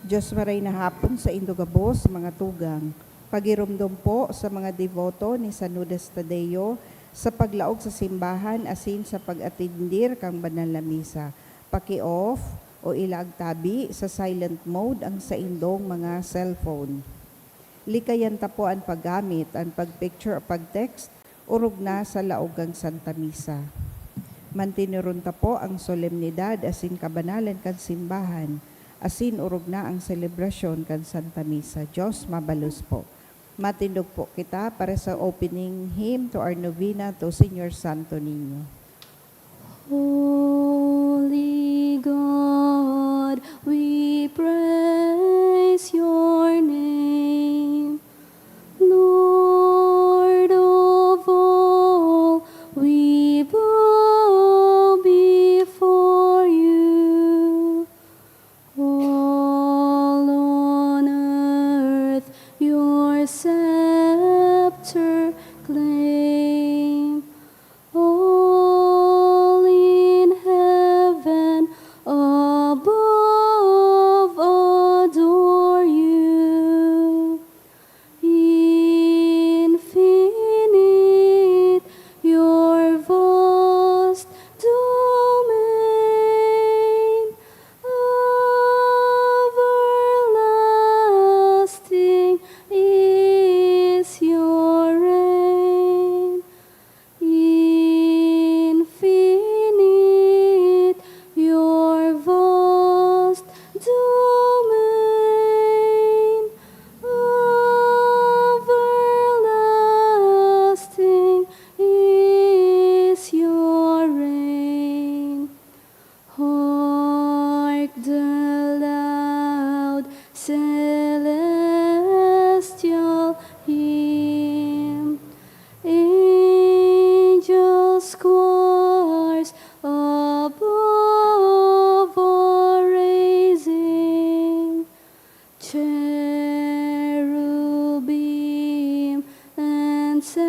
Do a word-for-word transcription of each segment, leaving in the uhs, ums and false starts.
Diyos, maray na hapon saindo gabos, mga tugang. Pagiromdom po sa mga deboto ni San Judas Tadeo sa paglaog sa simbahan asin sa pag-atendir kan banal na misa. Paki-off o ilaag tabi sa silent mode ang saindong mga cellphone. Likayan ta po an paggamit, an pag-picture o pag-text, orog na sa laog kan Santa Misa. Manteneron ta po ang solemnidad asin kabanalan kan simbahan, asin orog na ang selebrasyon kan Santa Misa. Diyos mabalos po. Matindog po kita para sa opening hymn to our novena to Señor Santo Niño. Holy God, we praise your name. Lord of all, we bow before you. All on earth your scepter claim. All in heaven above adore you. Infinite your vast domain, everlasting is your reign. Infinite your vast domain, everlasting is your reign. Hark the loud celestial hymn, angels' choirs above are raising. Cherubim and seraphim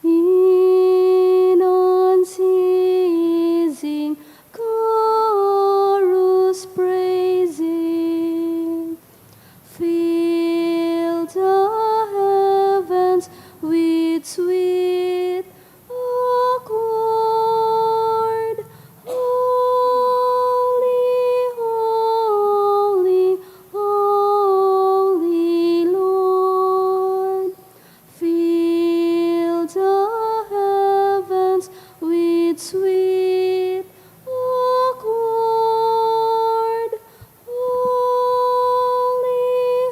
in unceasing chorus praising, fill the heavens with sweet accord. Holy, holy, holy Lord, fill the heavens with sweet accord. Holy,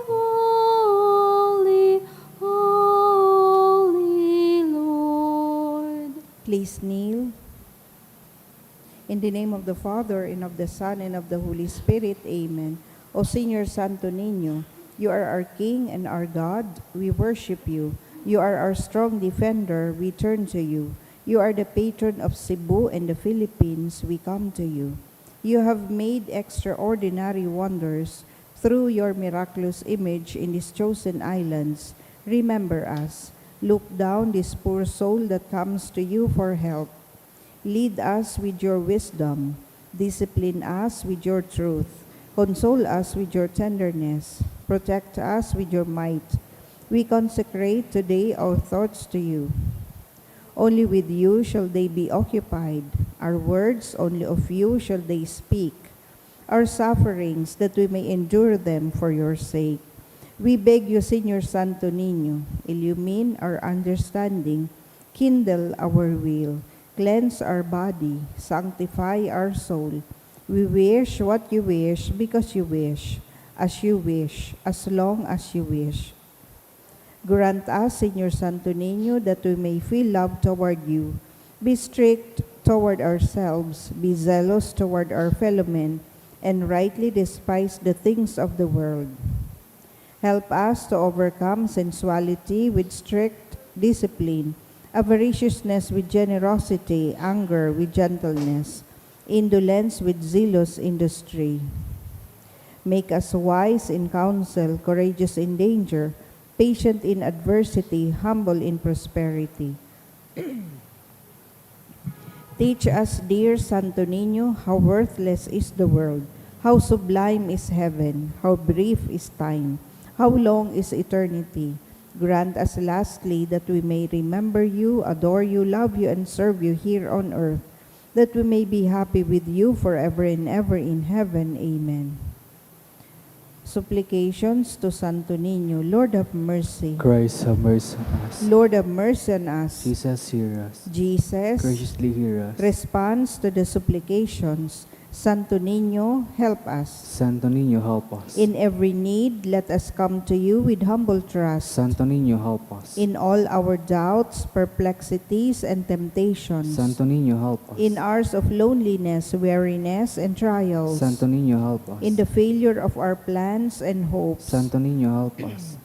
holy, holy Lord. Please kneel. In the name of the Father, and of the Son, and of the Holy Spirit. Amen. O Señor Santo Niño, you are our King and our God. We worship you. You are our strong defender. We turn to you. You are the patron of Cebu and the Philippines. We come to you. You have made extraordinary wonders through your miraculous image in these chosen islands. Remember us. Look down this poor soul that comes to you for help. Lead us with your wisdom. Discipline us with your truth. Console us with your tenderness. Protect us with your might. We consecrate today our thoughts to you. Only with you shall they be occupied. Our words, only of you shall they speak. Our sufferings, that we may endure them for your sake. We beg you, Señor Santo Niño, illumine our understanding, kindle our will, cleanse our body, sanctify our soul. We wish what you wish, because you wish, as you wish, as long as you wish. Grant us, Señor Santo Niño, that we may feel love toward you, be strict toward ourselves, be zealous toward our fellow men, and rightly despise the things of the world. Help us to overcome sensuality with strict discipline, avariciousness with generosity, anger with gentleness, indolence with zealous industry. Make us wise in counsel, courageous in danger, patient in adversity, humble in prosperity. Teach us, dear Santo Niño, how worthless is the world, how sublime is heaven, how brief is time, how long is eternity. Grant us lastly that we may remember you, adore you, love you, and serve you here on earth, that we may be happy with you forever and ever in heaven. Amen. Supplications to Santo Niño. Lord, have mercy. Christ, have mercy on us. Lord, have mercy on us. Jesus, hear us. Jesus, Graciously hear us. Response to the supplications. Santo Niño, help us. Santo Niño, help us. In every need, let us come to you with humble trust. Santo Niño, help us. In all our doubts, perplexities, and temptations. Santo Niño, help us. In hours of loneliness, weariness, and trials. Santo Niño, help us. In the failure of our plans and hopes. Santo Niño, help us.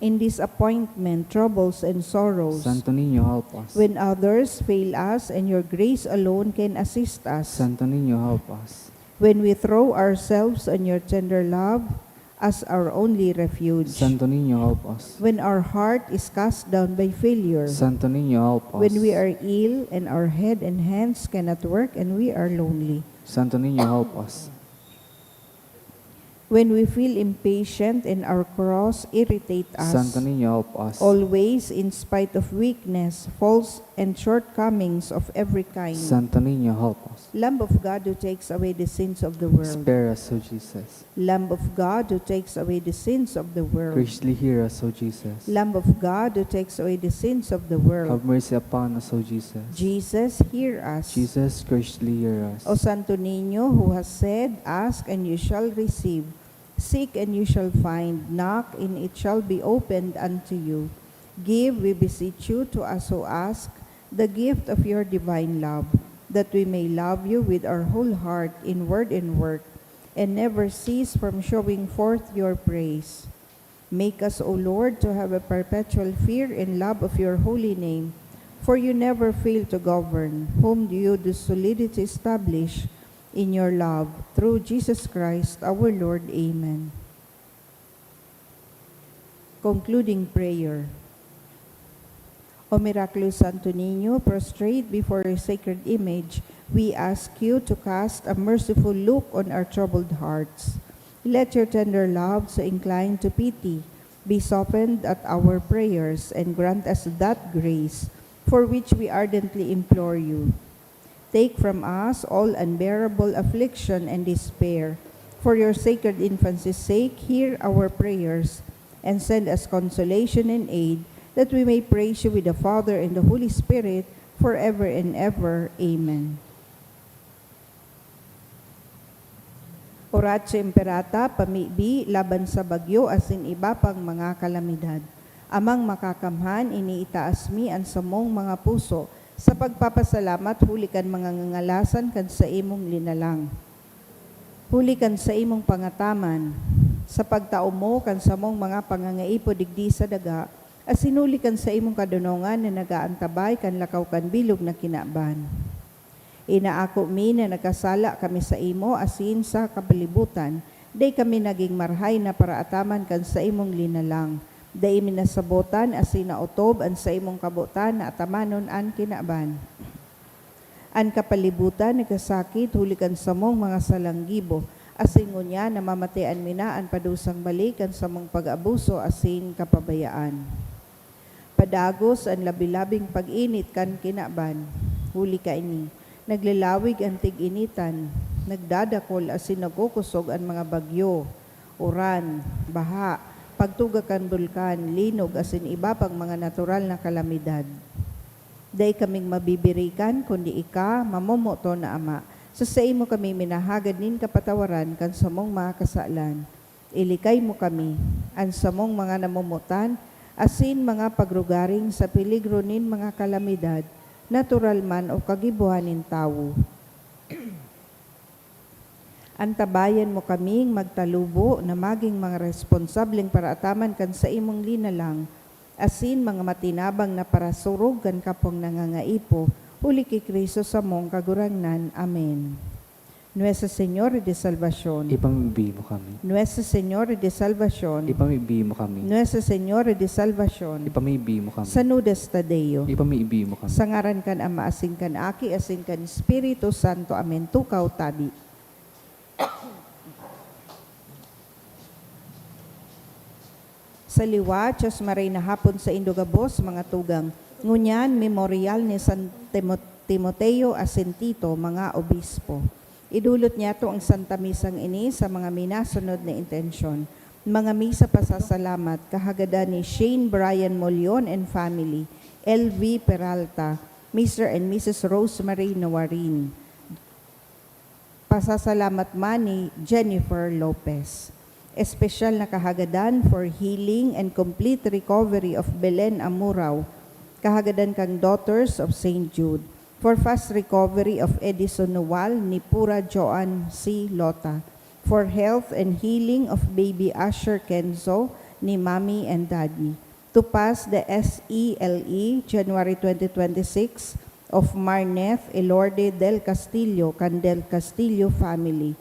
In disappointment, troubles, and sorrows. Santo Niño, help us. When others fail us and your grace alone can assist us. Santo Niño, help us. When we throw ourselves on your tender love as our only refuge. Santo Niño, help us. When our heart is cast down by failure. Santo Niño, help us. When we are ill and our head and hands cannot work and we are lonely. Santo Niño, help us. When we feel impatient and our cross irritate us. Santo Niño, help us. Always, in spite of weakness, faults, and shortcomings of every kind. Santo Niño, help us. Lamb of God who takes away the sins of the world. Spare us, O Jesus. Lamb of God who takes away the sins of the world. Graciously hear us, O Jesus. Lamb of God who takes away the sins of the world. Have mercy upon us, O Jesus. Jesus, hear us. Jesus, graciously hear us. O Santo Niño, who has said, "Ask and you shall receive, seek and you shall find, knock and it shall be opened unto you." Give, we beseech you, to us who ask, the gift of your divine love, that we may love you with our whole heart in word and work, and never cease from showing forth your praise. Make us, O Lord, to have a perpetual fear and love of your holy name, for you never fail to govern, whom you do solidity establish in your love, through Jesus Christ our Lord. Amen. Concluding prayer. O miraculoso Santo Niño, prostrate before your sacred image, we ask you to cast a merciful look on our troubled hearts. Let your tender love, so inclined to pity, be softened at our prayers, and grant us that grace for which we ardently implore you. Take from us all unbearable affliction and despair. For your sacred infancy's sake, hear our prayers, and send us consolation and aid, that we may praise you with the Father and the Holy Spirit, forever and ever. Amen. Oratio Imperata, pamibi laban sa bagyo asin iba pang mga kalamidad. Amang Makakamhan, iniitaas mi an samong mga puso sa pagpapasalamat huli kan mga ngangalasan kan saimong linalang. Huli kan saimong pangataman, sa pagtao mo kan samong mga pangangaipo digdi sa daga, asin huli kan saimong kadonongan na nag-aantabay kan lakaw kan bilog na kinaban. Inaako mi na nagkasala kami saimo asin sa kapalibutan, dai kami nagin marahay na paraataman kan saimong linalang. Dai mi nasabotan asin naotob an saimong kabotan na atamanon an kinaban. An kapalibutan nagkasakit huli kan samong mga salang gibo, asin ngunyan namamatean mi na an padusang balik kan samong pag-abuso asin kapabayaan. Padagos an labi-labing pag-init kan kinaban. Huli kaini, naglalawig an tig-initan, nagdadakol asin nagkukosog an mga bagyo, uran, baha, pagtuga kan bulkan, linog asin iba pang mga natural na kalamidad. Dai kaming mabibirikan, kundi ika, mamomoton na Ama. Sa saimo kami minahagad nin kapatawaran kan samong mga kasalan. Ilikay mo kami, an samong mga namomotan, asin mga pagrugaring sa peligro nin mga kalamidad, natural man o kagibohan nin tawo. Antabayan mo kaming magtalubo na magin mga responsableng paraataman kan saimong linalang, asin mga matinabang na parasurog kan kapwang nangangaipo, huli ki Cristo samong Kagurangnan. Amen. Nuestra Señora de Salvacion. Ipamibi mo kami. Nuestra Señora de Salvacion. Ipamibi mo kami. Nuestra Señora de Salvacion. Ipamibi mo kami. Sanudes Tadeo. Ipamibi mo kami. Sa ngaran kan Ama, asin kan Aki, asin kan Espiritu Santo. Amen. Tukaw tabi. Sa liwat, Dios maray na hapon saindo gabos, mga tugang. Ngunyan, memoryal ni San Timo-, Timoteo asin Tito, mga obispo. Idulot niyato ang Santa Misang ini sa mga minasunod na intensyon. Mga misa pasasalamat, kahagadan ni Shane Brian Molion and family, L V Peralta, Mister and Missus Rosemary Nawarin. Pasasalamat man ni Jennifer Lopez. Espesyal na kahagadan for healing and complete recovery of Belen Amurao, kahagadan kan Daughters of Saint Jude, for fast recovery of Edison Nual ni Pura Joan C. Lota, for health and healing of baby Asher Kenzo ni Mommy and Daddy, to pass the S E L E, January twenty twenty-six, of Marneth Elorde del Castillo kan Del Castillo family,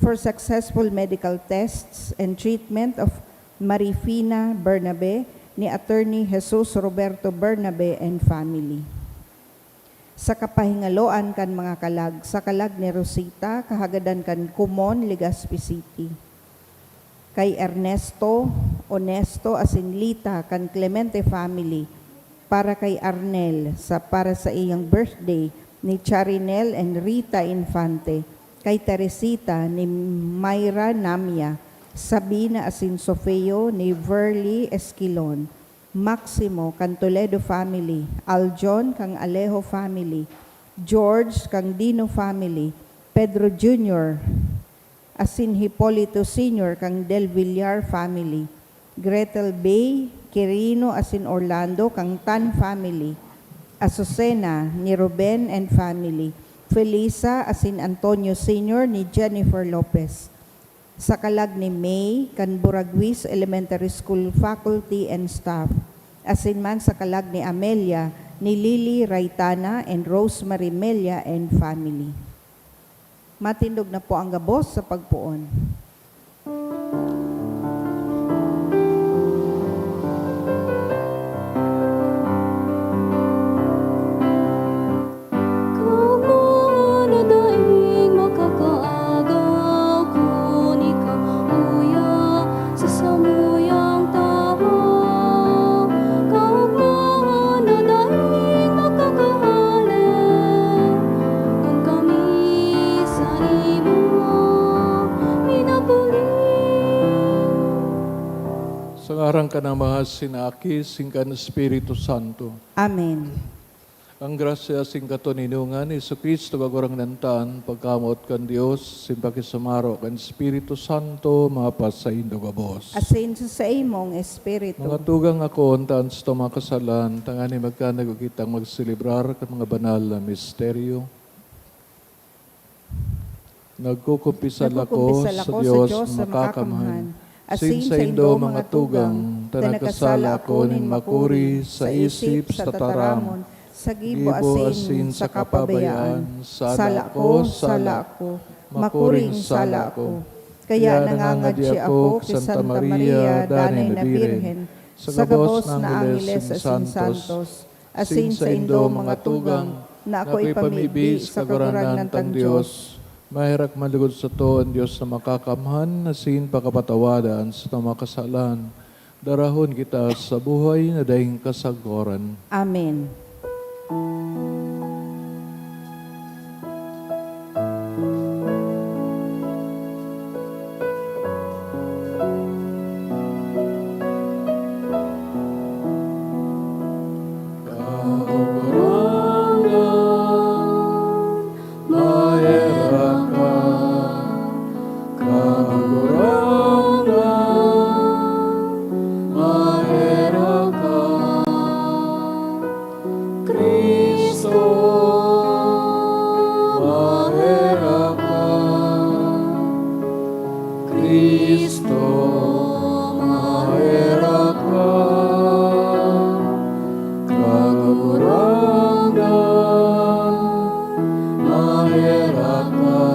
for successful medical tests and treatment of Marifina Bernabe ni Attorney Jesus Roberto Bernabe and family. Sa kapahingaloan kan mga kalag, sa kalag ni Rosita, kahagadan kan Kumon, Legazpi City. Kay Ernesto, Onesto, asin Lita kan Clemente family, para kay Arnel, sa, para sa iyang birthday ni Charinel and Rita Infante, kay Teresita ni Myra Namia, Sabina asin Sofeo ni Verly Esquilon, Maximo kan Toledo family, Aljon kan Alejo family, George kan Dino family, Pedro Junior asin Hipolito Senior kan Del Villar family, Gretel Bay, Quirino asin Orlando kan Tan family, Azucena ni Ruben and family, Felisa asin Antonio Senior ni Jennifer Lopez. Sa kalag ni May, kan Buraguis Elementary School faculty and staff, asin man sa kalag ni Amelia, ni Lily Raitana and Rosemary Melia and family. Matindog na po ang gabos sa pagpoon. Kaogmahan na daing makakaagaw kun ika uya sa samuyang tahaw. Kaogmahan na daing makakahale kun kami saimo minapuli. Sa ngaran kan Ama, sin Aki, sin kan Espiritu Santo. Amen. Ang grasya sin katoninongan ni Jesu-Cristo, Kagurangnan ta, an pagkamoot kan Dios, sin pakisumaro kan Espiritu Santo, mapasaindo gabos. Asin sa saimong espiritu. Mga tugang, akoon ta an satong mga kasalan, tanganing magkanagwa kitang magselebrar kan mga banal na misteryo. Nagkukumpisal ako sa Dios na makakamhan, asin saindo, mga tugang, ta nagkasala ako nin makuri sa isip, sa tataramon, sa gibo asin sa kapabayaan. Sala ako, sala ako, makuring sala ako. Kaya nangangadyi ako ki Santa Maria, Danay na Birhen, sa gabos na angeles asin santos, asin saindo, mga tugang, na ako ipamibi sa Kagurangnan tang Dios. Maherak man lugod sato an Dios na makakamhan, asin pakapatawada an satong mga kasalan. Darahon kita sa buhay na daing kasagkoran. Amen. Kagurangnan, maherak ka. Kagurangnan, maherak ka. Cristo, maherak ka. Cristo, maherak ka. Kagurangnan, maherak ka.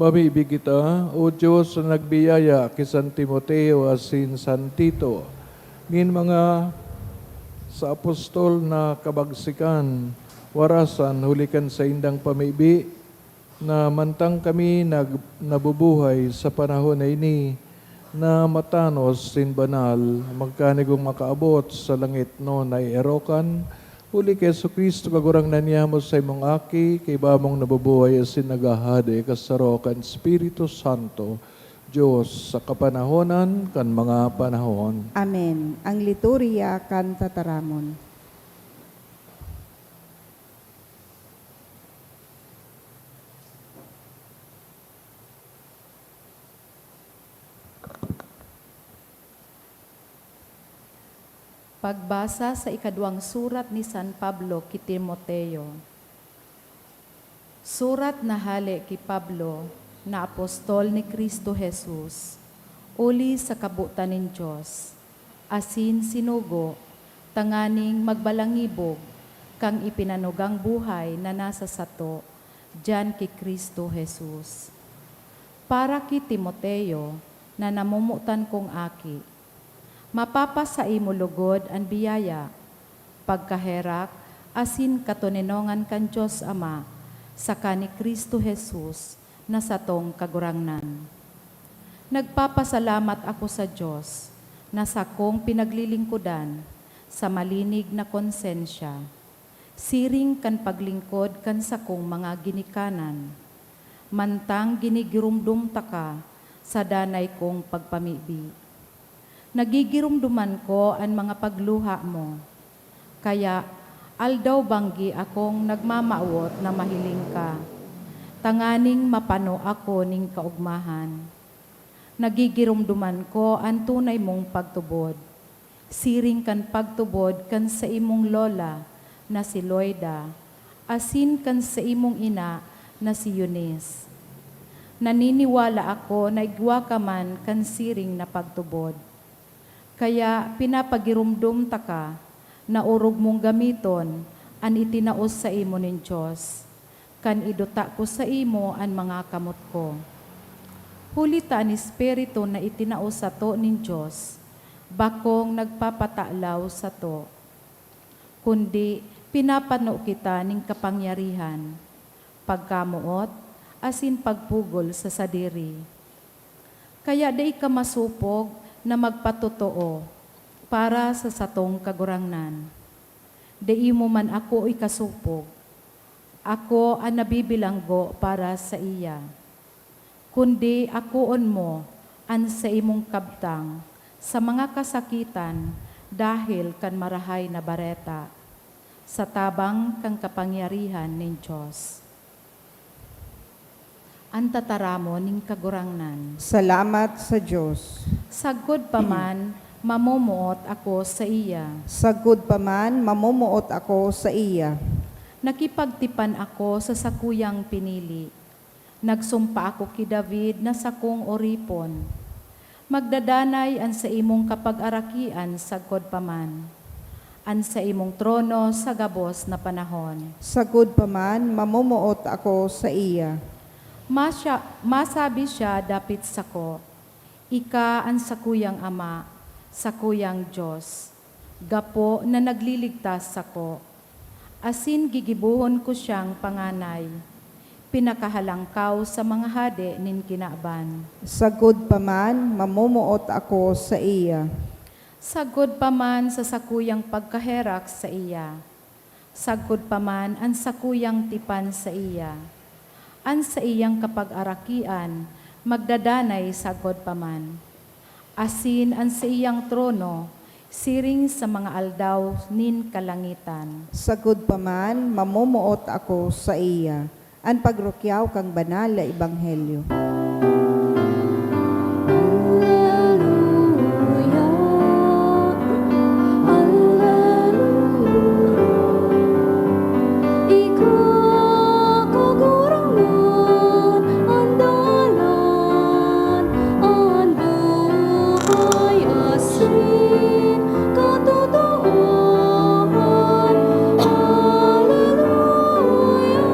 Pamibi kita, O Dios na nagbiyaya ki San Timoteo asin San Tito, nin mga sa apostol na kabagsikan, warasan huli kan saindang pamibi, na mantang kami nag-, nabubuhay sa panahon na ini, na matanos nin banal, magkanigong makaabot sa langitnon na eerokan, huli ki Jesu-Cristo, Kagurangnan niyamo, sa imong Aki, kaiba mong nabubuhay asin naghahade kasaro kan Espiritu Santo, Dios sa kapanahonan kan mga panahon. Amen. Ang liturya kan tataramon. Pagbasa sa ikaduwang surat ni San Pablo ki Timoteo. Surat na hale ki Pablo, na apostol ni Cristo Jesus, uli sa kabotan nin Dios, asin sinugo tanganing magbalangibog kan ipinanugang buhay na nasa sato diyan ki Cristo Jesus. Para ki Timoteo, na namomotan kong aki, mapapasaimo logod an biyaya, pagkaherak, asin katoninongan kan Dios Ama saka ni Cristo Jesus na satong Kagurangnan. Nagpapasalamat ako sa Dios na sakong pinaglilingkodan sa malinig na konsensya, siring kan paglingkod kan sakong mga ginikanan, mantang ginigiromdom taka sa danay kong pagpamibi. Nagigiromdoman ko an mga pagluha mo. Kaya, aldaw-banggi akong nagmamawot na mahiling ka, tanganing mapano ako nin kaogmahan. Nagigiromdoman ko an tunay mong pagtubod, siring kan pagtubod kan saimong lola na si Loida, asin kan saimong ina na si Eunice. Naniniwala ako na igwa ka man kan siring na pagtubod. Kaya pinapagiromdom taka na orog mong gamiton an itinao saimo nin Dios, kan iduta ko saimo an mga kamot ko. Huli ta an Espiritu na itinao sato nin Dios bakong nagpapatalaw sato, kundi pinapano kita nin kapangyarihan, pagkamoot, asin pagpugol sa sadiri. Kaya dai ka masopog na magpatotoo para sa satong Kagurangnan. Dai mo man ako ikasopog. Ako an nabibilanggo para saiya. Kundi akoon mo an saimong kabtang sa mga kasakitan dahel kan Marahay na Bareta, sa tabang kan kapangyarihan nin Dios. An tataramon nin Kagurangnan. Salamat sa Dios. Sagkod pa man, mamomoot ako saiya. Sagkod pa man, mamomoot ako saiya. Nakipagtipan ako sa sakuyang pinili. Nagsumpa ako ki David na sakong oripon. Magdadanay an saimong kapagarakian sagkod pa man, an saimong trono sa gabos na panahon. Sagkod pa man, mamomoot ako saiya. Masya-, masabi siya dapit sako, "Ika an sakuyang Ama, sakuyang Dios, gapo na nagliligtas sako." Asin gigibohon ko siyang panganay, pinakahalangkaw sa mga hade nin kinaban. Sagkod pa man, mamomoot ako saiya. Sagkod pa man sa sakuyang pagkaherak saiya. Sagkod pa man an sakuyang tipan saiya. An saiyang kapagarakian magdadanay sagkod pa man, asin an saiyang trono siring sa mga aldaw nin kalangitan. Sagkod pa man, mamomoot ako saiya. An pagrukyaw kan Banal na Ebanghelyo. Alleluia, alleluia. Ika, Kagurangnan, an dalan, an buhay asin katotoohan. Alleluia.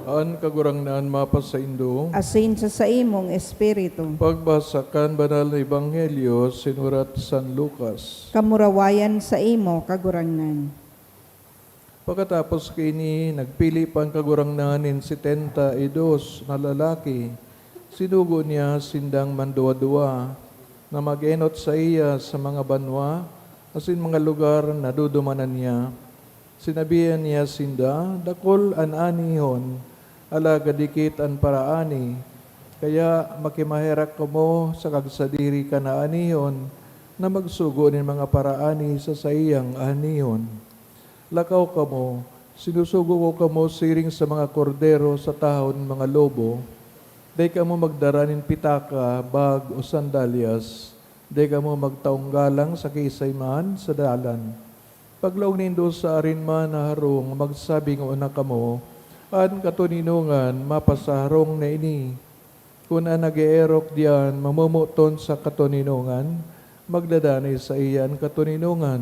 An Kagurangnan mapasaindo. Asin sa saimong espiritu. Pagbasa kan Banal na Ebanghelyo sinurat San Lucas. Kamurawayan saimo, Kagurangnan. Pakatapos kaini, nagpili pa an Kagurangnan nin setenta y dos na lalaki. Sinugo niya sindang manduwa-duwa na mag-enot saiya sa mga banwa asin mga lugar na dudumanan niya. Sinabihan niya sinda, "Dakul an anihon, alagad dikit an paraani. Kaya makimaherak kamo sa kagsadiri kan aanihon na magsugo nin mga paraani sa saiyang anihon. Lakaw kamo, sinusugo ko kamo siring sa mga kordero sa tahaw nin mga lobo. Dai kamo magdara nin pitaka, bag, o sandalyas. Dai kamo magtaong galang sa kiisay man sa dalan. Paglaog nindo sa arin man na harong, magsabi ngona kamo, 'An katoninongan mapasaharong na ini.' Kun an nag-eerok diyan mamomoton sa katoninongan, magdadanay saiya an katoninongan.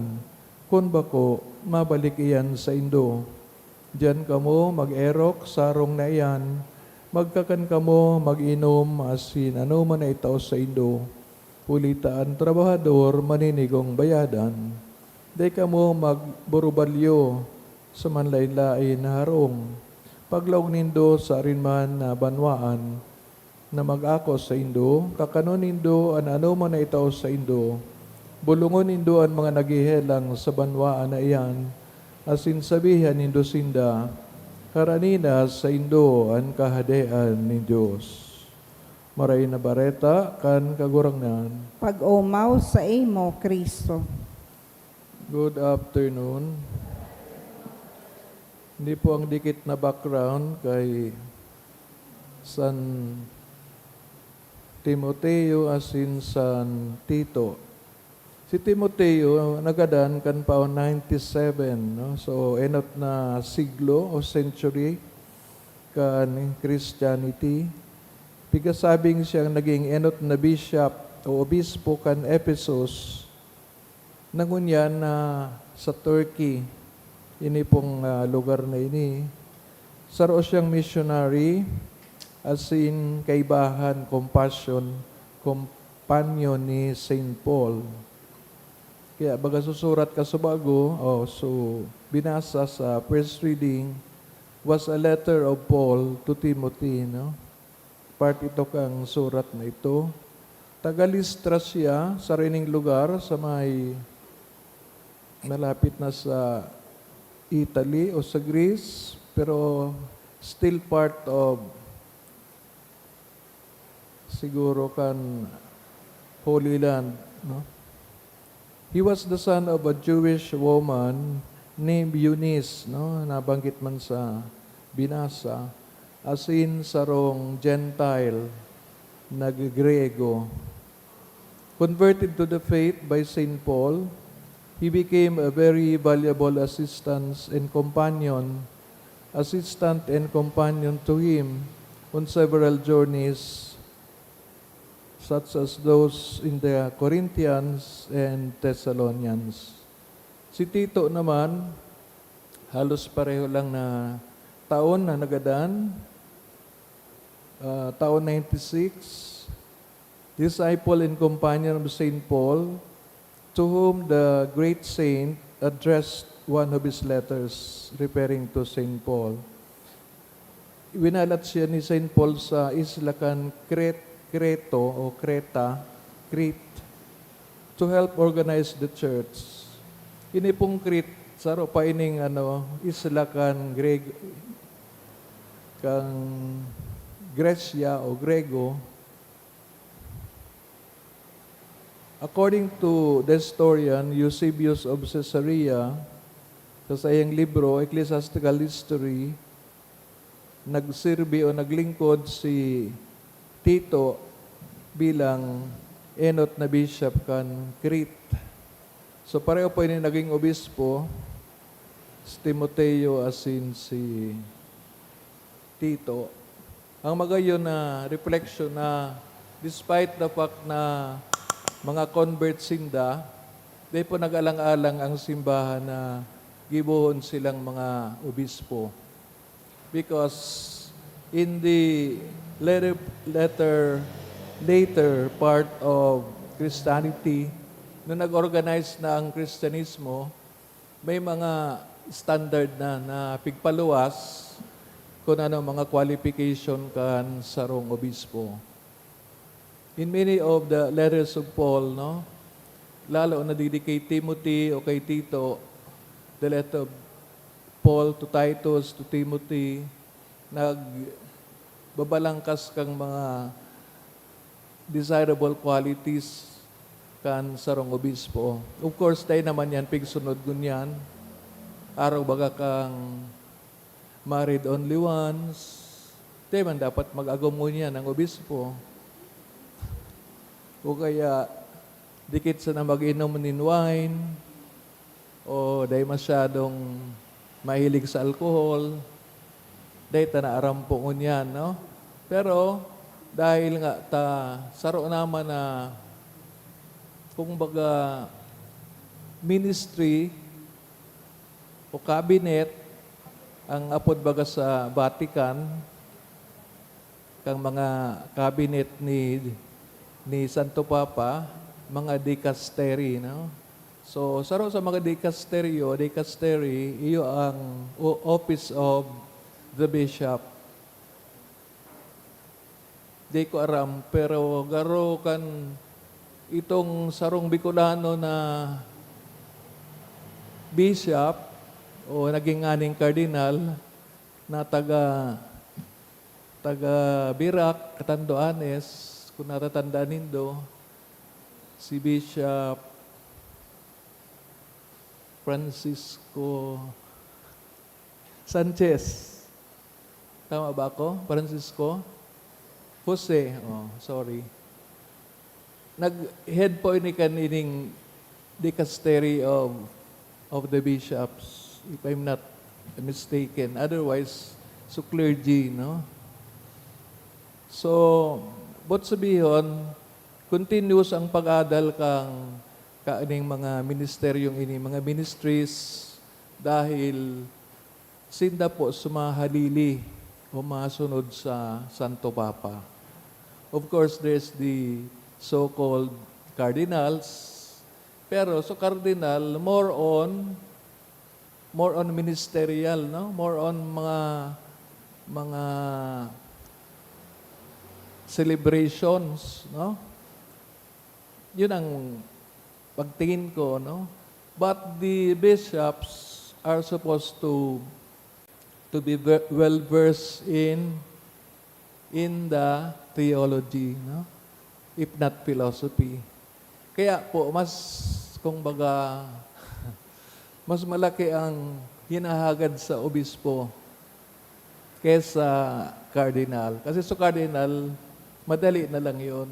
Kun bako, mabalik iyan saindo. Diyan kamo mag-erok sa harong na iyan, magkakan kamo, mag-inom, asin anoman na itao saindo, huli ta an trabahador maninigong bayadan. Dai kamo magburubalyo sa manlaen-laen na harong. Paglaog nindo sa arin man na banwaan na mag-ako saindo, kakanon nindo an anoman na itao saindo. Bolongon nindo an mga naghehelang sa banwaan na iyan, asin sabihan nindo sinda, 'Harani na saindo an Kahadean nin Dios.'" Marahay na Bareta kan Kagurangnan. Pag-omaw saimo, Cristo. Good afternoon. Ini po ang dikit na background kay San Timoteo asin San Tito. Si Timoteo nagadan kan pao ninety-seven, no? So, enot na siglo o century kan Christianity. Pigasabing siyang naging enot na bishop o obispo kan Ephesus. Nangunyan na sa Turkey, ini pong, ah, lugar na ini. Saro siyang missionary, asin kaibahan, compassion, companion ni Saint Paul. Kaya baga susurat ka sa bago, o so binasa sa first reading, was a letter of Paul to Timothy, no? Part ito kang surat na ito. Taga Listra siya, sarining lugar sa may malapit na sa Italy o sa Greece, pero still part of, siguro, kan Holy Land, no? He was the son of a Jewish woman named Eunice, no? Nabanggit man sa binasa, asin sarong Gentile na Griego. Converted to the faith by Saint Paul, he became a very valuable assistance and companion, assistant and companion to him on several journeys, such as those in the Corinthians and Thessalonians. Si Tito naman, halos pareho lang na taon na nagadan, ah, taon ninety-six, disciple and companion of Saint Paul, to whom the great saint addressed one of his letters referring to Saint Paul. Winalat siya ni Saint Paul sa isla kan Cret-, Creto o Creta, Crete, to help organize the church. Ini pong Crete, saro pa ining, ano, isla kan Greg-, kan Gresya o Grego. According to the historian Eusebius of Caesarea, sa saiyang libro, Ecclesiastical History, nagsirbi o naglingkod si Tito bilang enot na bishop kan Crete. So, pareho po ini naging obispo, si Timoteo asin si Tito. Ang magayon na reflection na, despite the fact na mga convert sinda, dai po nag-alang-alang ang simbahan na gibohon silang mga obispo. Because In the later, later, later part of Christianity, nung nag-organize na ang Kristyanismo, may mga standard na, na pigpaluwas kung ano ang mga qualification kan sarong obispo. In many of the letters of Paul, no, lalo na digdi kay Timothy o kay Tito, the letter of Paul to Titus, to Timothy, nagbabalangkas kang mga desirable qualities kan sarong obispo. Of course, dai naman yan pigsunod ngunyan. Arog baga kang married only once. Dai man dapat mag-agom ngunyan ang obispo. O kaya, dikit sana mag-inom nin wine. O dai masyadong mahilig sa alcohol, dai ta na aram po ngunyan, no? Pero dahil nga ta saro naman na, kumbaga, ministry o cabinet, ang apod baga sa Vatican, kang mga cabinet ni, ni Santo Papa, mga dicasteri, no? So, saro sa mga dikasteryo, dicasteri, iyo ang o-, office of the bishop. Di ko aram, pero garo kan itong sarong Bicolano na bishop o naging nganing kardinal na taga, taga Virac, Catanduanes, kung natatandaan nindo, si Bishop Francisco Sanchez. Tama ba ako? Francisco? Jose. Oh, sorry. Nag-head po ini kan ining dicastery of, of the bishops, if I'm not mistaken. Otherwise, so clergy, no? So, but sabihon, continuous ang pag-adal kang, kaning mga ministeryong ini, mga ministries, dahil sinda po sumahalili o masunod sa Santo Papa. Of course, there's the so-called cardinals, pero sa cardinal, more on, more on ministerial, no? More on mga, mga celebrations, no? Yun ang pagtingin ko, no? But the bishops are supposed to, to be ve-, well versed in, in the theology, no? If not philosophy. Kaya po, mas, kumbaga, mas malaki ang hinahagad sa obispo kesa cardinal. Kasi sa cardinal, madali na lang yon.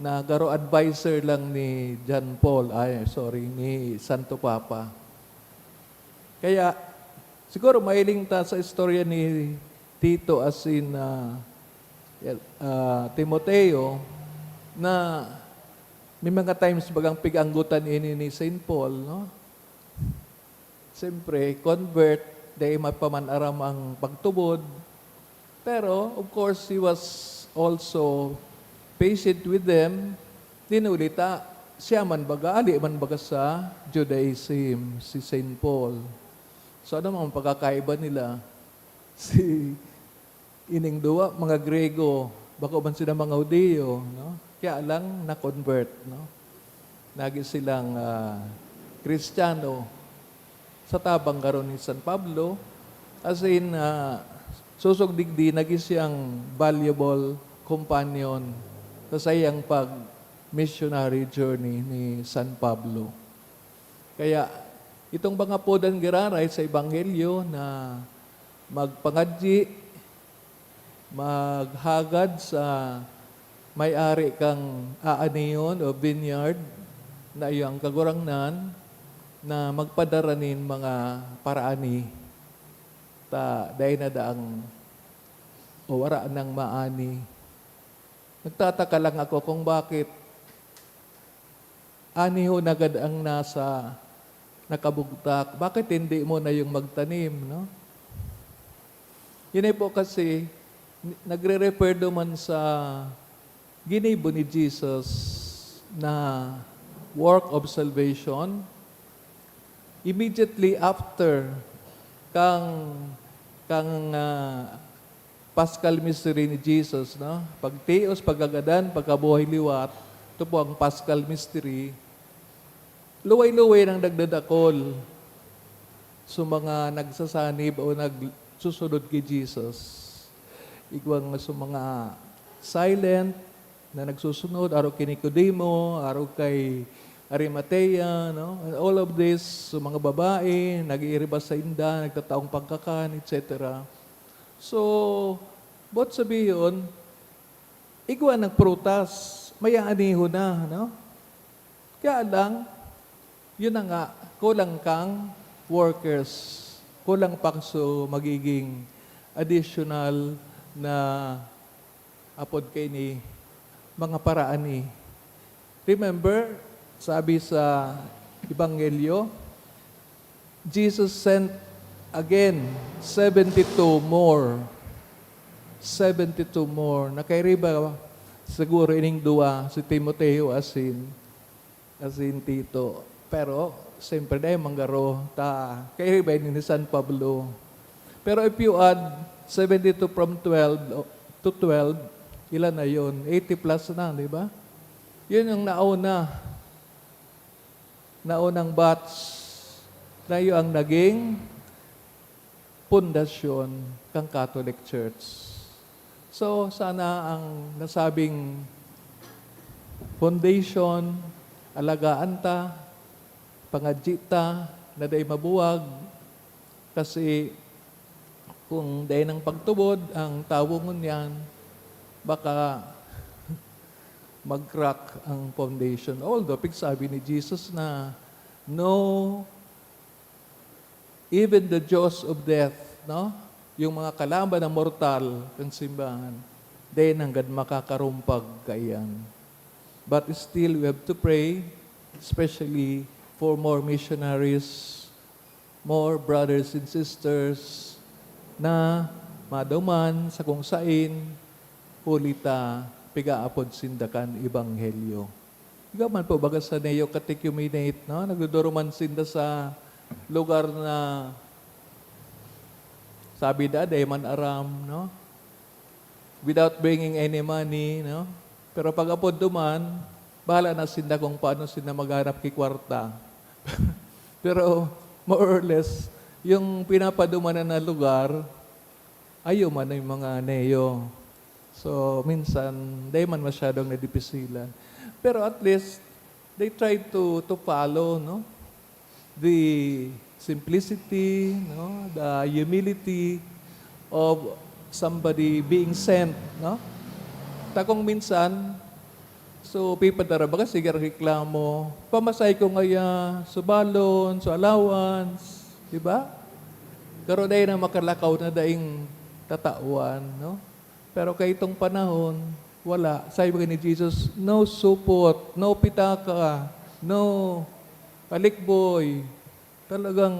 Na garo adviser lang ni John Paul, ay, sorry, ni Santo Papa. Kaya, siguro mahiling ta sa istorya ni Tito asin, ah, ah, Timoteo na may mga times bagang pig-anggotan ini ni Saint Paul, no? Siyempre, convert, dai man pa man aram ang pagtubod. Pero, of course, he was also patient with them. Dinuli ta, siya man baga, ali man baga sa Judaism, si Saint Paul. So, ano man pagkakaiba nila? Si ining duwa, mga Grego, bako man sila mga Hudiyo, no? Kaya lang na-convert, no? Nagi silang, ah, Kristiyano sa tabang garo ni San Pablo. As in, ah, sosog digdi, nagi siyang valuable companion sa saiyang pag-missionary journey ni San Pablo. Kaya, itong mga podan giraray sa Ebanghelyo na magpangadyi, maghagad sa may-ari kang aanihon o vineyard na iyo ang kagurangnan na magpadara nin mga paraani. Ta, dai na daang o wara nang maani. Nagtataka lang ako kung bakit anihon agad ang nasa nakabugtak. Bakit hindi mo na yung magtanim, no? Yun ay po kasi, n-, nagre-refer duman sa ginibo ni Jesus na work of salvation. Immediately after kang, kang, ah, Paschal Mystery ni Jesus, no? Pagtios, pagkagadan, pagkabuhay liwat, ito po ang Paschal Mystery. Luway-luway nang nagdadakol sa mga nagsasanib o nagsusunod ki Jesus. Igwang sa mga silent na nagsusunod, arog ki Nicodemo, arog kay Arimatea, no? And all of this, sa mga babae, nag-iiriba sa inda, nagtataong pagkakan, et cetera. So, buot sabihon, igwa nang prutas, may aanihon na, no? Kaya lang, yun na nga, kulang kang workers, kulang pa so magiging additional na apod kaini, mga paraani. Remember, sabi sa Ebanghelyo, Jesus sent again seventy-two more. Seventy-two more. Nakairiba siguro ining duwa, si Timoteo asin, asin Tito. Pero, siyempre, dai man garo ta kairiba ini ni San Pablo. Pero if you add seventy-two from twelve to twelve, ilan na yun? Eighty plus na, di ba? Yun yung nauna. Naunang batch na yun ang naging pundasyon kan Catholic Church. So, sana ang nasabing foundation, alagaan ta, pangadyi ta, na dai mabuwag, kasi kung dai nang pagtubod ang tawo ngunyan, baka mag-crack ang foundation. Although, pigsabi ni Jesus na, "No, even the jaws of death," no? Yung mga kalaban na mortal kan simbahan, dai nanggad makakarumpag kaiyan. But still, we have to pray, especially for more missionaries, more brothers and sisters na maduman sa kung sain huli ta pigaapod sinda kan ebanghelyo. Ikaw man po, baga sa neo-catechumenate, no? Nagduduruman sinda sa lugar na sabi da, dai man aram, no? Without bringing any money, no? Pero pag-apod duman, bahala na sinda kung paano sinda maghanap ki kwarta. Pero more or less, yung pinapadumanan na lugar, ayo man yung mga neo. So, minsan, dai man masyadong nadipisilan. Pero at least, they try to, to follow, no? The simplicity, no? The humility of somebody being sent, no? Ta kung minsan, so, pipadara, baga sige reklamo, pamasahe ko ngaya, subalon, so allowance, di ba? Pero dai na makalakaw na daing tatawan, no? Pero kaitong panahon, wala. Sabi ni Jesus, "No supot, no pitaka, no alikboy." Talagang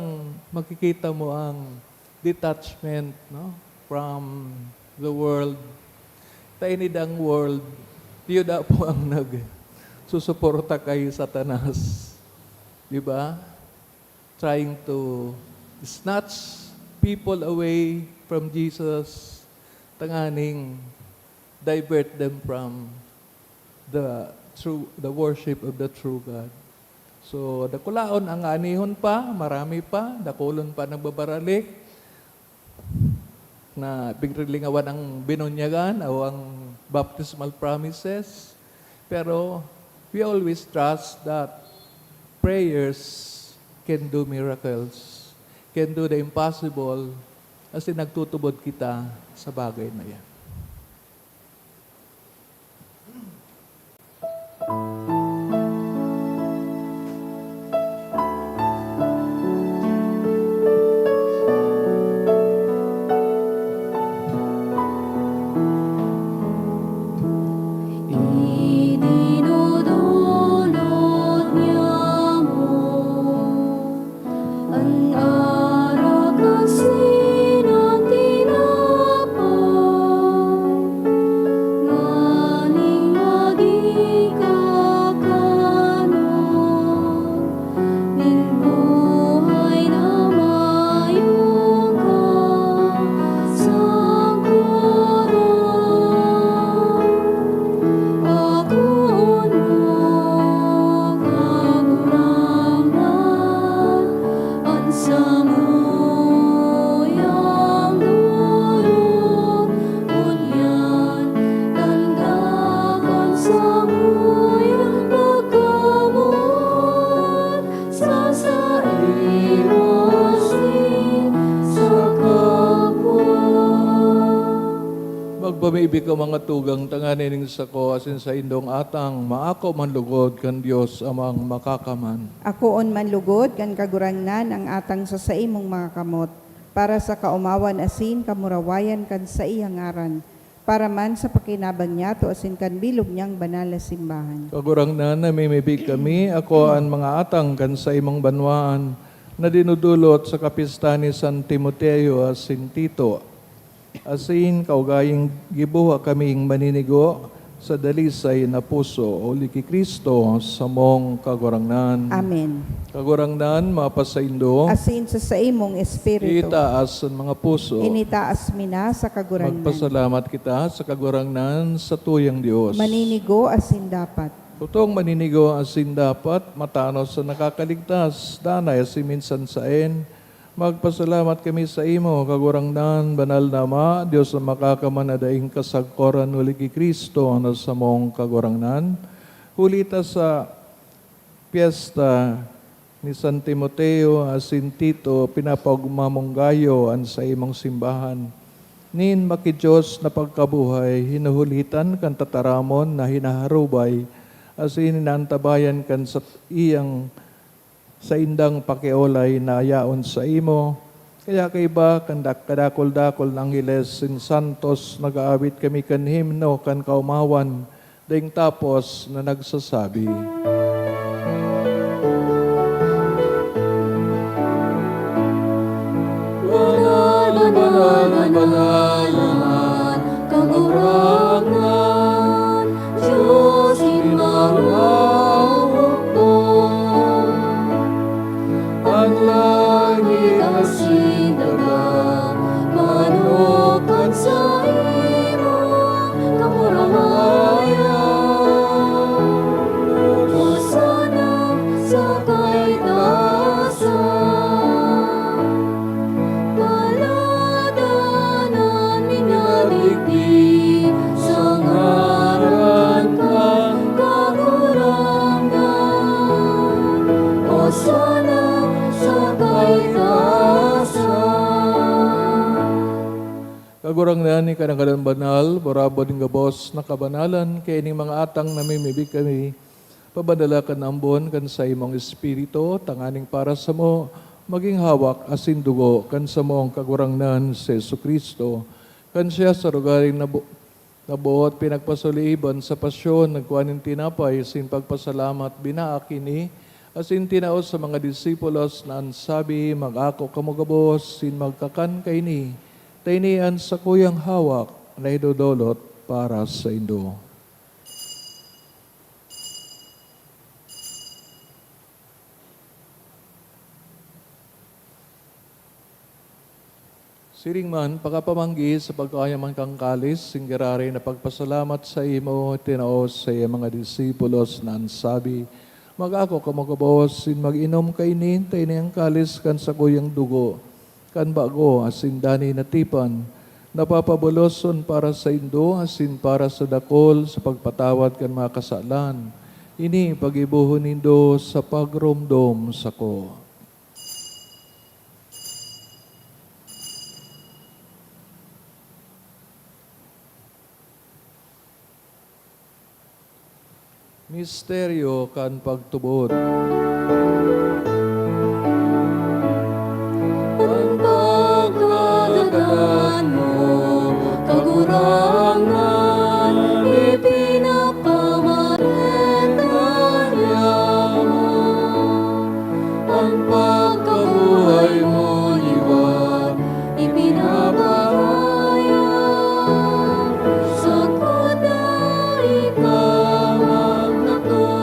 makikita mo ang detachment, no, from the world. Ta ini dang world, iyo da po ang nagsusuporta kay Satanas. Di ba? Trying to snatch people away from Jesus, tanganing divert them from the true, the worship of the true God. So, dakulaon ang aanihon pa, marami pa, dakulon pa nagbabaralik, na pigrilingawan ang binunyagan o ang baptismal promises. Pero we always trust that prayers can do miracles, can do the impossible, as in nagtutubod kita sa bagay na yan. Ibi ko mga tugang tanganing sako asin saindong atang maako man lugod kan Dios Amang Makakaman. Akoon man lugod kan Kagurangnan ang atang sa saimong mga kamot, para sa kaomawan asin kamurawayan kan saiyang ngaran, para man sa pakinabang niyato asin kan bilog niyang banal na simbahan. Kagurangnan, namimibi kami, ako an mga atang kan saimong banwaan, na dinudulot sa kapistahan ni San Timoteo asin Tito. Asin kaugayang gibuha kaming maninigo sa dalisay na puso, huli ki Cristo, samong Kagurangnan. Amen. Kagurangnan, mapasaindo. Asin sa saimong espiritu. Itaas an mga puso. Initaas mi na sa Kagurangnan. Magpasalamat kita sa Kagurangnan, sa tuyang Dios. Maninigo asin dapat. Totong maninigo asin dapat, matanos sa nakakaligtas, danay asin minsan saen, magpasalamat kami saimo, Kagurangnan, Banal na Ama, Dios na makakaman na daing kasagkoran, huli ki Cristo na samong Kagurangnan. Huli ta sa pyesta ni San Timoteo asin Tito, pinapaogma mong gayo an saimong simbahan. Nin maki-Dios na pagkabuhay, hinuhulitan kan tataramon na hinaharubay, asin inaantabayan kan sa iyang saindang pakiolay na yaon saimo. Kaya kaiba kan dak-, kadakul-dakul na angheles nin santos, nag-aawit kami kan himno kan kaomawan, daing tapos na nagsasabi, "Banal, banal, banal, banal, Kagurangnan, Dios nin mga hukbo. An langit asin daga manukad saimo, kamurawayan. Hosana sa kaitaasan. Paladanan mi na digdi sa ngaran kan Kagurangnan." Hosana sa kaitaasan. Kagurangnan, ika na ngadan banal, burabod nin gabos na kabanalan, kaya ining mga atang namimibi kami, pabanala kan ambon kan saimong Espiritu, tanganing para samo magin hawak asin dugo kan samong Kagurangnan si Jesu-Cristo. Kan siya sa rogaring nabo-, naboot, pinagpasuliiban sa pasyon, nagkua nin tinapay, asin pagpasalamat, binaak ini, asin tinao sa mga disipulos na an sabi, "Mag-ako kamo gabos, asin magkakan kaini, ta ini an sakuyang hawak na idodolot para saindo." Siring man, pakapamanggi sa pagkayaman kan kalis, singgiraray na pagpasalamat saimo, tinao sa iyang mga disipulos na an sabi, "Mag-ako kamo gabos, asin mag-inom kaini, ta ini an kalis kan sakuyang dugo, kan bago asin danay na tipan, na papaboloson para saindo asin para sa dakul sa pagpatawad kan mga kasalan. Ini paggibohon nindo sa pagromdom sako." Misteryo kan pagtubod. An pagkagadan mo, Kagurangnan, ipinapamareta niamo. An pagkabuhay mo liwat ipinapahayag, sagkod na ikaw an natong.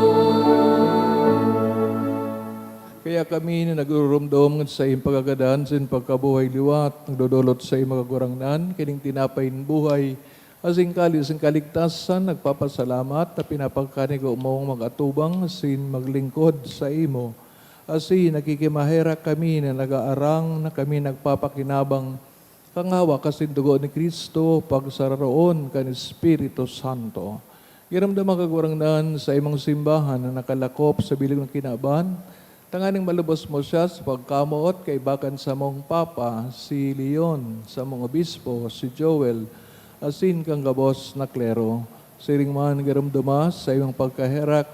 Kaya kami na nagrurumdom sa iyong pagkagadan sa iyong pagkabuhay liwat, nagdodolot sa iyong mga Kagurangnan, kining tinapay nin buhay, asin kalis nin kaligtasan, nagpapasalamat ta pinapagkanigo mong mag-atubang asin maglingkod saimo. Asin nakikimaherak kami na nagaarang na kami nagpapakinabang kan hawak asin dugo ni Cristo, pagsararoon kan Espiritu Santo. Giramdaman, Kagurangnan, sa imong simbahan na nakalakop sa bilog na kinaban, tanganing malubos mo siya sa pagkamoot kaiba kan samong Papa, si Leon, samong Obispo, si Joel, asin kan gabos na klero. Siring man, giromdoma sa imong pagkaherak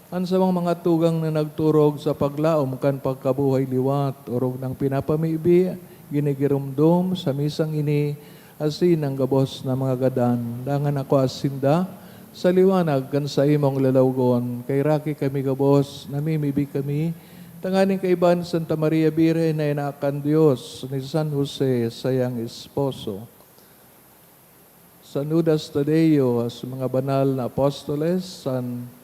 an samong mga tugang na nagturog sa paglaom kan pagkabuhay liwat, orog nang pinapamibi, ginigiromdom sa misang ini, asin an gabos na mga gadan. Dangan akua sinda sa liwanag kan saimong lalawgon. Kaheraki kami gabos, namimibi kami, tanganing kaiba ni Santa Maria Birhen na ina kan Dios, ni San Jose, sayang esposo, San Judas Tadeo, as mga banal na apostoles, San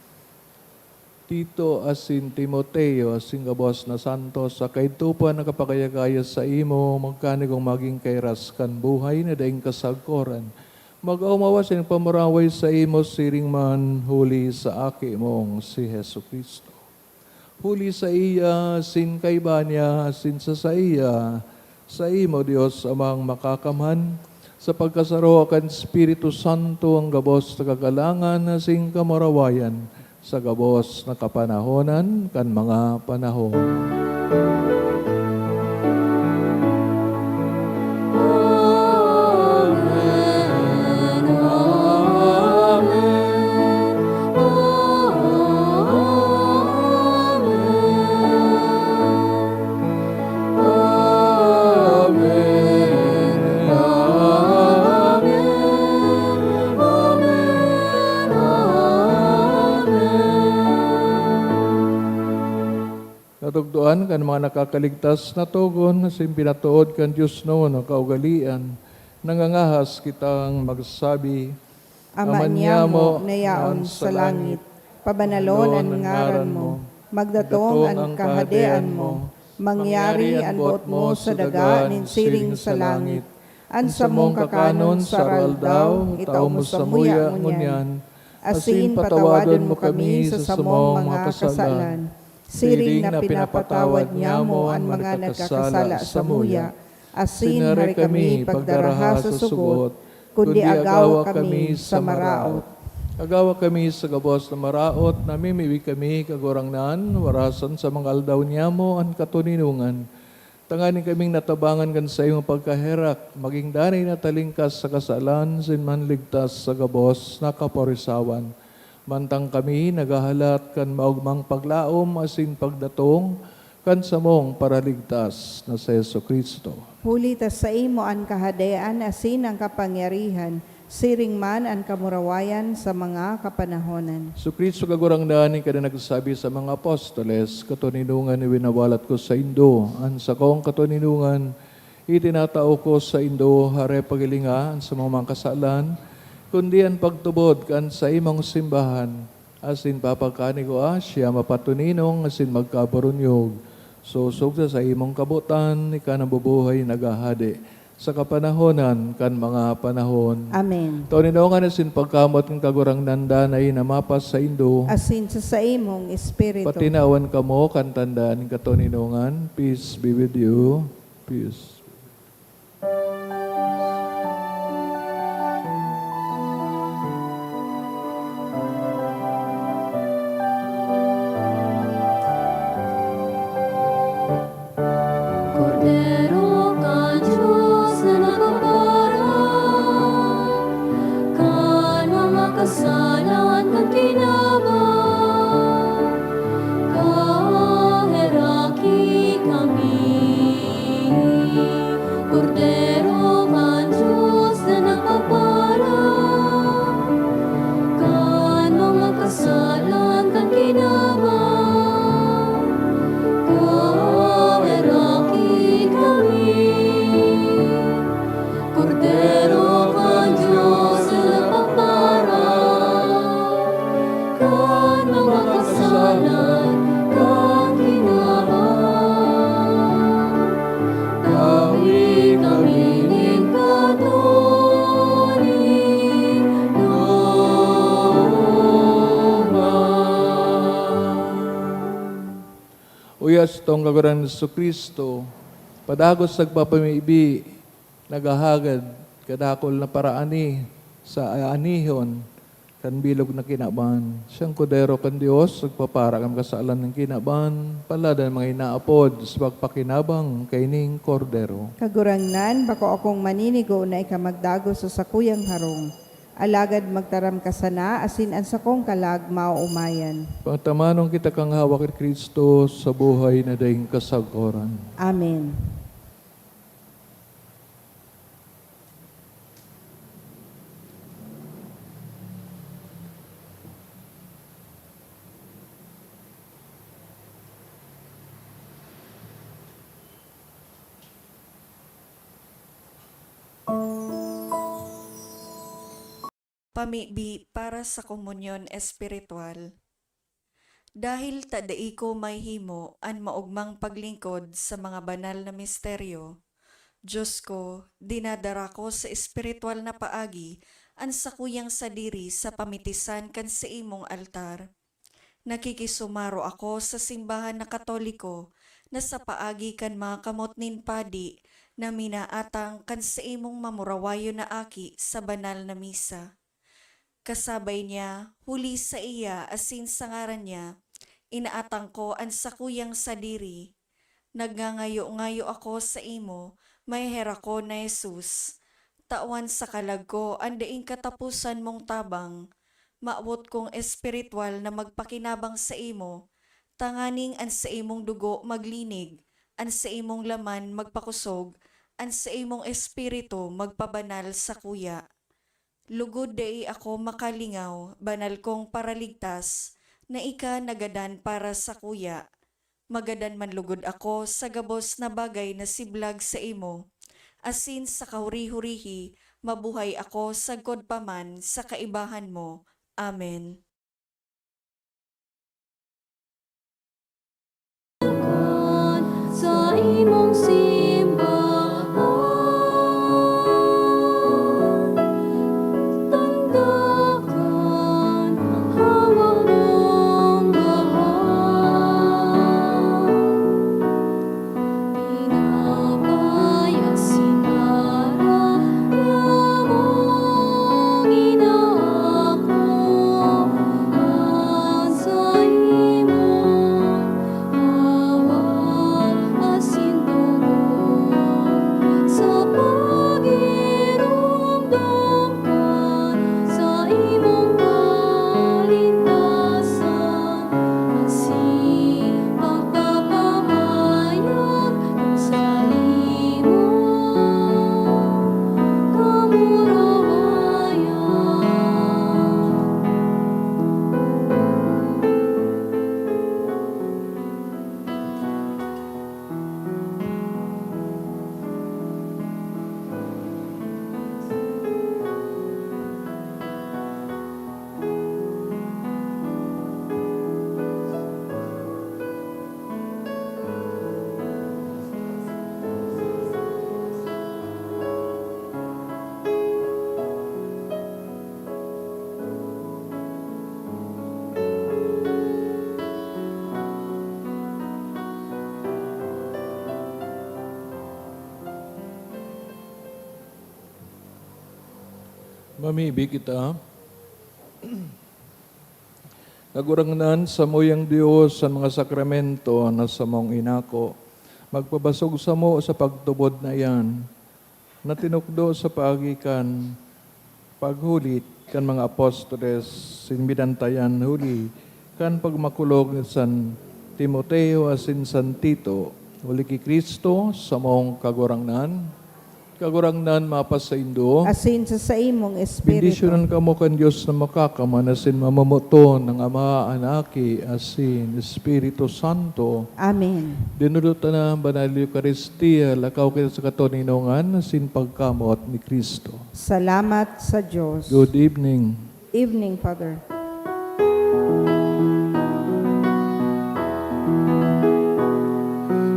Tito asin Timoteo, asin gabos na santos, sa kaidto pa nakapagayagaya saimo, magkanigong magin kairas kan buhay na daing kasagkoran. Mag-omawa sa pamuraway saimo siring man huli sa Aki mong si Jesu-Cristo. Huli saiya, asin kaiba niya, asin sa saiya, saimo, Dios Amang Makakamhan, sa pagkasaro kan Espiritu Santo, an gabos na kagalangan asin kamurawayan, sa gabos na kapanahonan kan mga panahon. Amen, amen, amen, amen, amen, amen. Natugdoan kan mga nakakaligtas na togon, asin pinatood kan diosnon na kaugalean, nangangahas kitang magsabi, Ama Ama niamo niamo na yaon na sa sa langit, langit, pabanalon an pabanalon an ngaran ngaran mo, mo, magdatong magdatong an an kahadean kahadean mo, mo, mangyari mangyari an an boot boot mo mo sa sa daga daga nin nin siring siring sa sa langit. An samong kakanon sa aroaldaw, itao mo samuya ngunyan, asin patawadon mo kami sa samong mga kasalan, siring na pinapatawad niamo an mga nagkakasala samuya, asin hari kami pagdaraha sa sugot, kundi agawa kami sa maraot. Agawa kami sa gabos na maraot, namimibi kami, Kagurangnan, warasan sa mga aldaw niamo an katoninongan, tanganing kaming natabangan kan saimong pagkaherak, magin danay na talingkas sa kasalan, asin manligtas sa gabos na kaporisawan. Mantang kami naghahalat kan maogmang paglaom asin pagdatong kan samong Paraligtas na si Jesu-Cristo. Huli ta saimo an kahadean asin an kapangyarihan, siring man an kamurawayan sa mga kapanahonan. Jesu-Cristo, Kagurangnan, ika na nagsabi sa mga apostoles, "Katoninongan winawalat ko saindo, an sakong katoninongan itinatao ko saindo, hare paghilinga an samong mga kasalan, kundi an pagtubod kan saimong simbahan, asin papagkanigua siya mapatoninong asin magkaburunyog, sosog sa saimong kabotan, ika na bubuhay naghahade sa kapanahonan kan mga panahon." Amen. Toninongan asin pagkamoot kan Kagurangnan danay na mapasaindo. Asin sa saimong espiritu. Patinawan kamo kan tanda nin katoninongan. Peace be with you. Peace. Kordero kan Dios na nagpaparan kan mga kasalan kan kinaban, kaheraki kami. Kordero kan Dios na nagpaparan kan mga kasalan kan kinaban, kaheraki kami. Kordero kan Dios na nagpaparan kan mga kasalan kan kinaban, tawi kami nin katoninongan. Uya sa tong Kagurangnan Jesu-Cristo, padagos nagpapamibi, naghahagad, kadakul na paraani sa aanihon, kan bilog na kinaban. Siyang Kordero kan Dios, nagpapara kan kasalan nin kinaban, paladan mga inaapod sa pagpakinabang kaining Kordero. Kagurangnan, bako akong maninigo na ika magdagos sa sakuyang harong. Alagad magtaram ka sana, asin an sakong kalag maoomayan. Pagtamanon kita kan hawak ni Cristo sa buhay na daing kasagkoran. Amen. Pamibi para sa komunyon espiritual. Dahil ta dai ko mahimo an maogmang paglingkod sa mga banal na misteryo, Diyos ko, dinadara ko sa espiritual na paagi an sakuyang sadiri sa pamitisan kan saimong altar. Nakikisumaro ako sa simbahan na Katoliko na sa paagi kan mga kamot nin padi na minaatang kan saimong mamurawayon na aki sa banal na misa. Kasabay niya, huli saiya asin sa ngaran niya, inaatang ko an sakuyang sadiri. Nagngangayo-ngayo ako saimo, maheherakon na Jesus. Tawan sa kalag ko an daing kataposan mong tabang. Mawot kong espiritual na magpakinabang saimo, tanganing an saimong dugo maglinig, an saimong laman magpakosog, an saimong espiritu magpabanal sakuya. Lugod dai ako makalingaw, banal kong Paraligtas, na ika nagadan para sakuya. Magadan man lugod ako sa gabos na bagay na siblag saimo, asin sa kahuri-hurihi mabuhay ako sagkod pa man sa kaibahan mo. Amen. Sa imong simbahan, tanda kan hawak mong mahal. Pinapayas si Mara, lamang inaako an saimong hawak asin dugo. Sa pagiromdom kan saimong kaligtasan, asin pagpapamayag kan saimong kamurawayan. Mamibi kita. Kagurangnan, samuyang Dios an mga sakramento na samong inako, magpabasog samo sa pagtubod na iyan, na tinukdo sa paagi kan paghulit kan mga apostoles, sin binantayan huli kan pagmakulog ni San Timoteo asin San Tito, huli ki Cristo, samong Kagurangnan. Kagurangnan mapasaindo. Asin sa saimong espiritu. Bendisyonan kamo kan Dios na Makakamhan asin Mamamoton, ang Ama, an Aki, asin Espiritu Santo. Amen. Dinulot ta na an Banal na Eukaristia, lakaw kita sa katoninongan asin pagkamot ni Cristo. Salamat sa Dios. Good evening. Evening, Father.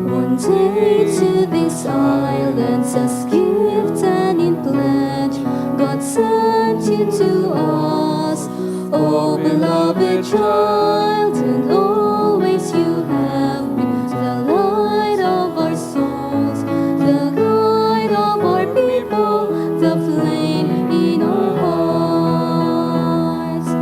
One day to these islands as gift and in pledge, God sent you to us, oh beloved child, and always you have been the light of our souls, the guide of our people, the flame in our hearts.